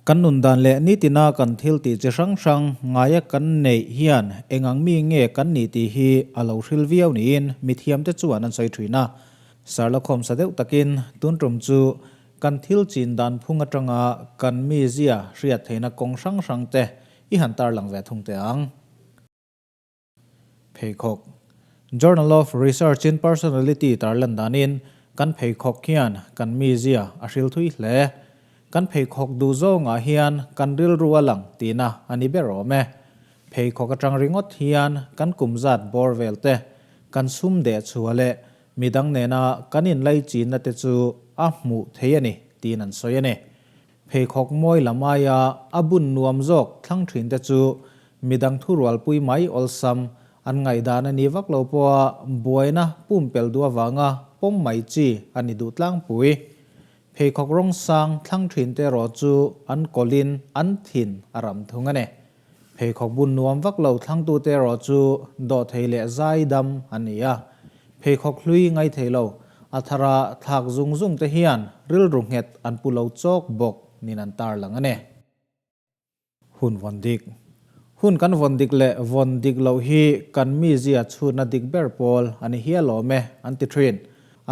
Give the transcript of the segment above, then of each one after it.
Kan nun dan leh nitina kan thil tih chi hrang hrang ngaia kan neih hian eng ang mi nge kan nih tih hi a lo hril viau niin mithiamte chuan an sawi thin a. Sarlakhawm sa deuh takin tun tum chu kan thil chin dan phung atanga kan mizia hriat theihna kawng hrang hrang te i han tarlang ve thung teh ang. Pheikhawk, Journal of Research in Personality tarlan danin kan pheikhawk hian kan mizia a hril thui hle. Kan pheikhawk duh zawngah hian kan rilru a lang tihna a ni ber awm e. Pheikhawk atang ringawt hian kan kum zat bawr vel te, kan sum deh chhuah leh midang nena kan inlaichinna te chu a hmuh thei a ni tiin an sawi a ni. Pheikhawk mawi lam aia a bun nuam zawk thlang thin te chu midang thurualpui mai awlsam an ngaihdan a ni vak lo pawha buaina pumpelh duh avanga pawm mai chi a ni duh tlangpui. Pheikhawk rawng sang thlang thin te erawh chu an kawlhin an thin a ram thung a ni. Pheikhawk bun nuam vak lo thlangtute erawh chu dawhthei leh zaidam an ni a. Pheikhawk hlui ngai thei lo, a thara thlak zung zung te hian rilru nghet an pu lo chawk bawk nin an tarlang a ni. Hun vawn dik. Hun kan vawn dik leh vawn dik loh hi kan mizia chhutna dik ber pawl a ni hial awm e, an ti thin.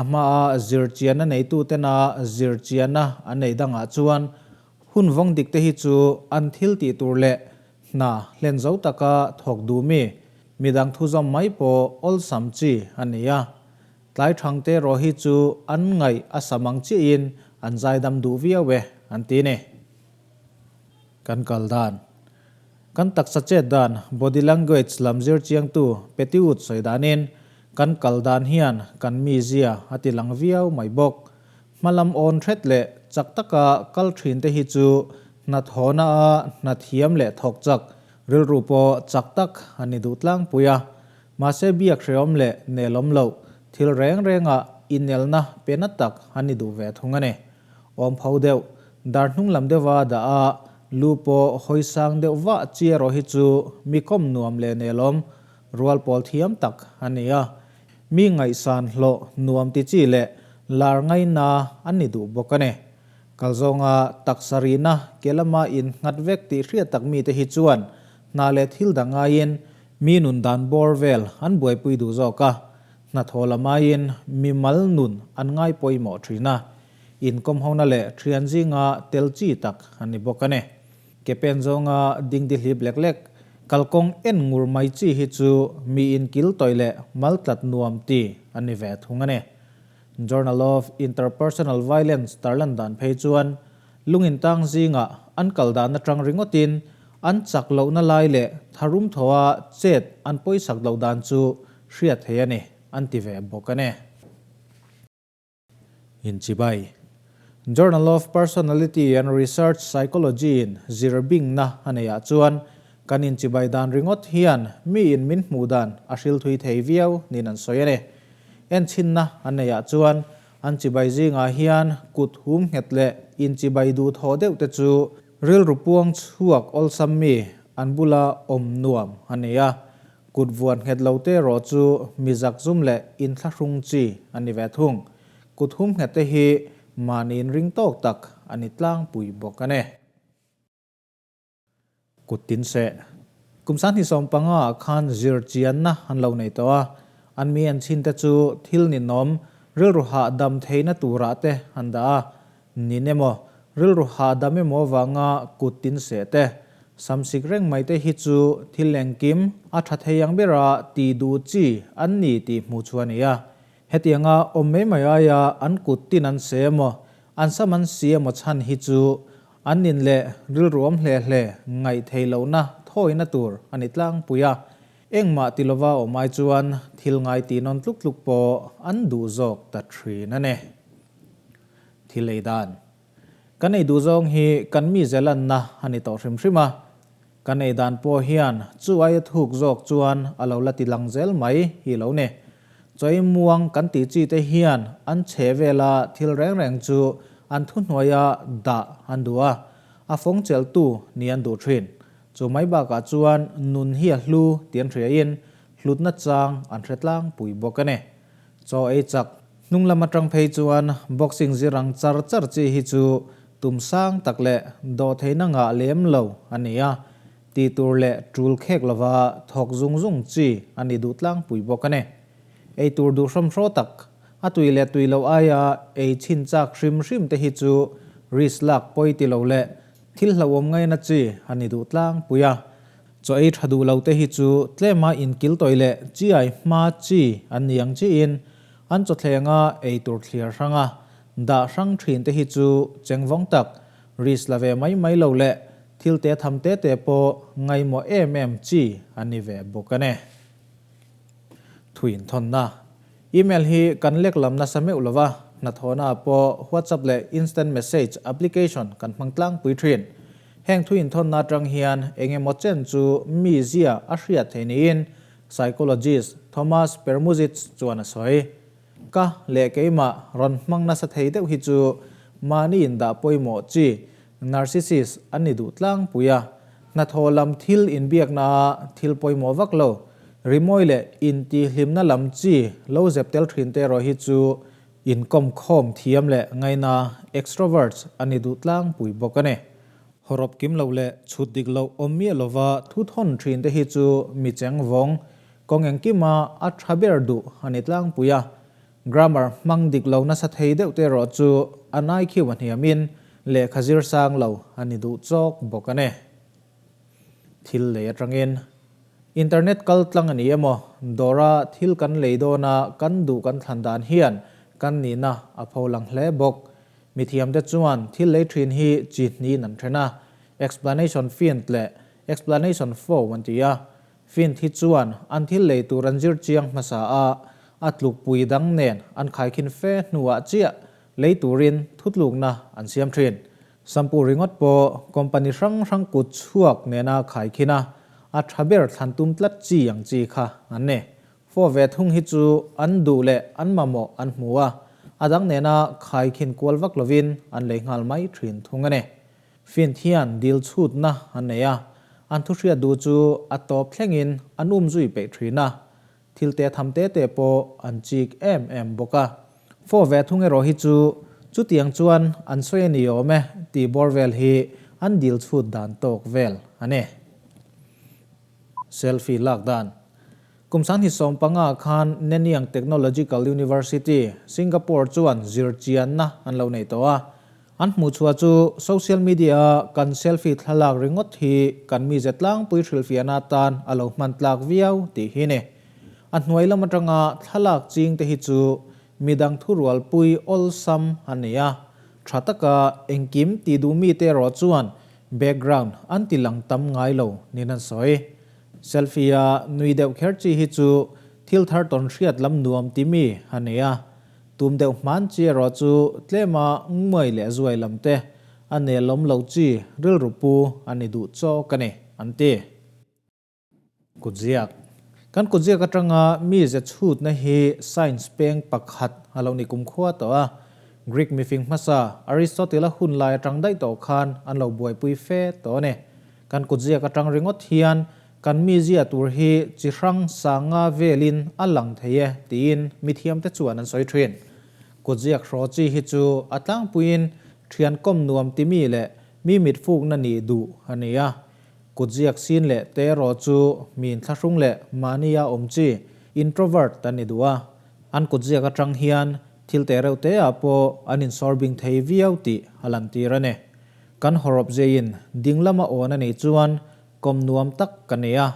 A hmaa zirchianna neitutena zirchianna an neih dangah chuan Hun vawng dik te hi chu an thil tih tur leh hna hlen zo taka thawk duh mi, midang thu zawm mai pawh awlsam chi a ni a. Tlai thang te erawh hi chu an ngaih a sam ang chiahin an zaidam duh viau e an ti ni. Kan kal dan. Kan taksa chet dan, body language, lam zir chiangtu Petiut sawi danin kan kal dan hian kan mizia a ti lang viau mai bawk. Hmalam awn hret leh chak taka kal thin te hi chu hnathawhna a hnathiam leh thawk chak, rilru pawh chak tak an ni duh tlangpui a. Mahse biak hrehawm leh nelawm loh thil reng rengah inelna pe na tak an ni duh ve thung a ni. Awm pho deuh, dar hnung lam deuha dah a, lu pawh hawi sang deuh vah chi erawh hi chu mi kawm nuam leh nelawm, rual pawl thiam tak an ni a. Mi ngaihsan hlawh nuam ti chi leh lar ngaina an ni duh bawk a ni. Kalzawnga taksa rihna ke lama in nghat vek tih hriat tak mite hi chuan hna leh thil dang ngaiin mi nun dan bawr vel an buaipui duh zawk a, hnathawh lamaiin mi mal nun an ngai pawimawh thin a, inkawmhona leh thian zinga tel chi tak an ni bawk a ni. Ke pen zawnga dingdi hlip lek lek, kalkawng en ngur mai chi hi chu mi inkil tawih leh mal tlat nuam ti a ni ve thung a ni. Journal of Interpersonal Violence tarlan dan phei chuan lungin tang zingah an kal dan atang ringawtin an chak lohna lai leh tharum thawa chet an pawisak loh dan chu hriat thei a ni an ti ve bawk a ni. Inchibai. Journal of Personality and Research Psychology in zir bingna a neihah chuan kan inchibai dan ringawt hian mi in min hmuh dan a hril thui thei viau niin an sawi a ni. Enchhinna an neihah chuan an chibai zingah hian kut hum nghet leh inchibai duh thawh deuh te chu rilru puang chhuak awlsam mi an bula awm nuam a ni a. Kut vuan nghet lo te erawh chu mi zakzum leh inthlahrung chi a ni ve thung. Kut hum nghet te hi mahni inring tawk tak a ni tlangpui bawk a ni. Kut tin seh. Kum 2015 ah khan zir chianna an lo nei tawh a, an mi en chhin te chu thil ninawm, rilru hahdam theihna turah te an dah a, Nin emaw, rilru hahdam emaw avanga kut tin seh te, samsik reng mai te hi chu thil engkim a tha thei ang bera tih duh chi an ni tih hmuh chu a ni a. Hetianga awm mai mai aia an kut tin an seh emaw, an sam an si emaw chhan hi chu an nin leh rilru awm hle hle ngaih theih lohna thawina tur a ni tlangpui a. Engmah ti lova awm ai chuan thil ngai tih nawn tluk tluk pawh an duh zawk ta thin a ni. Thil ei dan. Kan ei duh zawng hi kan mi zelanna a ni tawh hrim hrim a. Kan ei dan pawh hian chu aia thuk zawk chuan a lo la ti lang zel mai hi lo ni. Chawi muang kan tih chi te hian an chhe vela thil reng reng chu an thuhnuaia dah an duh a, a fawng chelhtu ni an duh thin. Chu mai bakah chuan nun hi a hlu tih an hriain hlutna chang an hre tlangpui bawk a ni. Chaw ei chak. Hnung lam atang phei chuan boxing zir ang char char chi hi chu tum sang tak leh dawhtheihna ngah lem lo a ni a, tih tur leh tul khek lova thawk zung zung chi a ni duh tlangpui bawk a ni. Ei tur duh hrawmhraw tak, a tui leh tui loh aia ei chhin chak hrim hrim te hi chu risk lak pawi ti lo leh thil hlauhawm ngaina chi a ni duh tlangpui a. Chaw ei tha duh lo te hi chu tlema inkil tawih leh chiai hma chi an ni ang chiin an chawthlenga ei tur thliar hranga dah hrang thin te hi chu chengvawng tak, risk la ve mai mai lo leh thil te tham te te pawh ngaimawh em em chi an ni ve bawk a ni. Thuin thawnna. Email hi kan lek lam nasa meuh lo va, hnathawhnaah pawh WhatsApp leh instant message application kan hmang tlangpui thin. Heng thuin thawnna atang hian eng emaw chen chu mi zia a hriat thei niin psychologist Thomas Permuzitz chuan a sawi. Ka leh keimah rawn hmang nasa thei deuh hi chu mahni indah pawimawh chi Narcissist an ni duh tlangpui a, hnathawh lam thil inbiaknaah thil pawimawh vak lo, rimawi leh intihhlimna lam chi lo zep tel thin te erawh hi chu inkawm khawm thiam leh ngaina extroverts an ni duh tlangpui bawk a ni. Hawrawp kim lo leh chhut dik loh awm miah lova thu thawn thin te hi chu mi cheng vawng, kawng engkima a tha ber duh a ni tlangpui a, Grammar hmang dik lo nasa thei deuh te erawh chu an IQ a hniamin lehkha zir sang lo a ni duh chawk bawk a ni. Thil lei atangin Internet kal tlang a ni emaw, dawra thil kan lei dawna kan duh kan thlan dan hian kan nihna a pho lang hle bawk. Mithiamte chuan thil lei thin hi chi hniin an then a, explanation find leh explanation foe an ti a. Fint hi chuan an thil lei tur an zir chiang hmasa a, a tlukpui dang nen an khaikhin fe hnuah chiah lei turin thutlukna an siam thin. Sampu ringawt pawh company hrang hrang kut chhuak nena khaikhin a, a tha ber thlan tum tlat chi ang chi kha an ni. Fo ve thung hi chu an duh leh an mamawh an hmu a, a dang nena khaikhin kual vak lovin an lei nghal mai thin thung a ni. Fint hian dil chhutna an nei a, an thuhriat duh chu a tawp thlengin an um zui peih thin a, thil te tham te te pawh an chik em em bawk a. Fo ve thung erawh hi chu chutiang chuan an sawi a ni awm e tih bawr vel hi an dil chhut dan tawk vel a ni. Selfie lak dan. Kum 2015 khan Nanyang Technological University, Singapore chuan zirchianna an lo nei tawh a. An hmuhchhuah chu social media-a kan selfie thlalak ringawt hi kan mize tlangpui hrilhfiahna atan a lo hman tlak viau tih hi ni. A hnuai lam atanga thlalak ching te hi chu midang thurualpui awlsam an ni a. Tha taka engkim tih duh mite erawh chuan background an ti lang tam ngai lo niin an sawi. Selfie-a nui deuh kher chi hi chu thil thar tawn hriat lam nuam ti mi a ni a. Tum deuh hman chi erawh chu tlema ngmai leh zuai lam te a nelawm loh chi rilru pu a ni duh chawk a ni, an ti. Kutziak. Kan kutziak atanga mize chhutna hi science peng pakhat a lo ni kumkhua tawh a. Greek mifing hmasa Aristotle-a hun lai atang daih tawh khan an lo buaipui fe tawh a ni. Kan kutziak atang ringawt hian kan mizia tur hi chi hrang sanga velin a lang thei e tiin mithiamte chuan an sawi thin. Kutziak hraw chi hi chu a tlangpuiin thian kawm nuam timi leh mi mitfukna nih duh a ni a. Kutziak sin leh te erawh chu mi inthlahrung leh mahnia awm chi, introvert, an ni duh a. An kutziak atang hian thil te reuh te ah pawh an insawrbing thei viau tih a lantir a ni. Kan hawrawp zeiin ding lama awn a nih chuan kawm nuam tak ka nei a,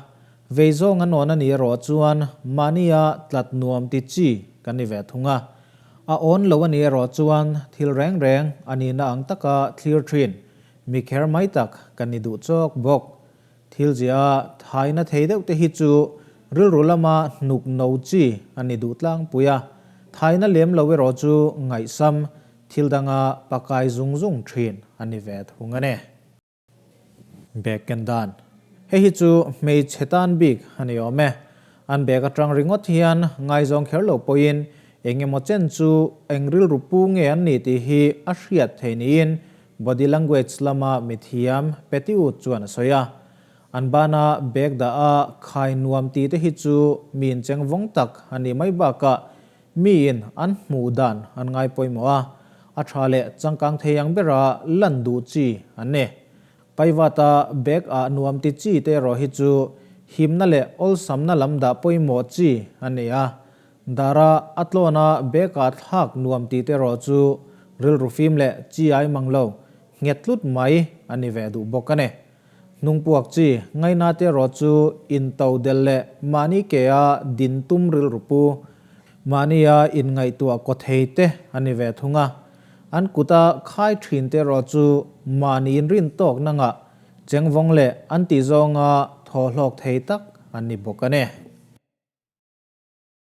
vei zawng an awn a nih erawh chuan mahnia tlat nuam ti chi ka ni ve thung a. A awn lo a nih erawh chuan thil reng reng a nihna ang taka thlir thin mi kher mai tak ka ni duh chawk bawk. Thil zia thaina thei deuh te hi chu rilru lama hnuk no chi a ni duh tlangpui a, thaina lem lo erawh chu ngaihsam thil danga pakai zung zung thin a ni ve thung a ni. Bag ken dan. Hei hi chu hmeichhe tan bik a ni awm e. An bag atang ringawt hian ngaizawng kher lo pawhin eng emaw chen chu eng rilru pu nge an ni tih hi a hriat thei niin body language lama mithiam Petiut chuan a sawi a. An bana bag dah a khai nuam tih te hi chu mi incheng vawng tak a nih mai bakah Miin an hmuh dan an ngai pawimawh a. A tha leh changkang thei ang bera lan duh chi an ni. Paivata bag ah nuam ti chi te erawh hi chu himna leh awlsamna lam dah pawimawh chi a ni a. Dara a tlawna bag ah thlak nuam ti te erawh chu rilru fim leh chi ai mang lo nghet tlut mai a ni ve duh bawk a ni. Hnungpuak chi ngaina te erawh chu into del leh mahni ke a din tum rilru pu, mahnia inngaihtuah kaw thei te a ni ve thung a. An kuta khai thin te erawh chu mahni inrin tawk nangah chengvawng leh an tih zawnga thaw hlawk thei tak an ni bawk a ni.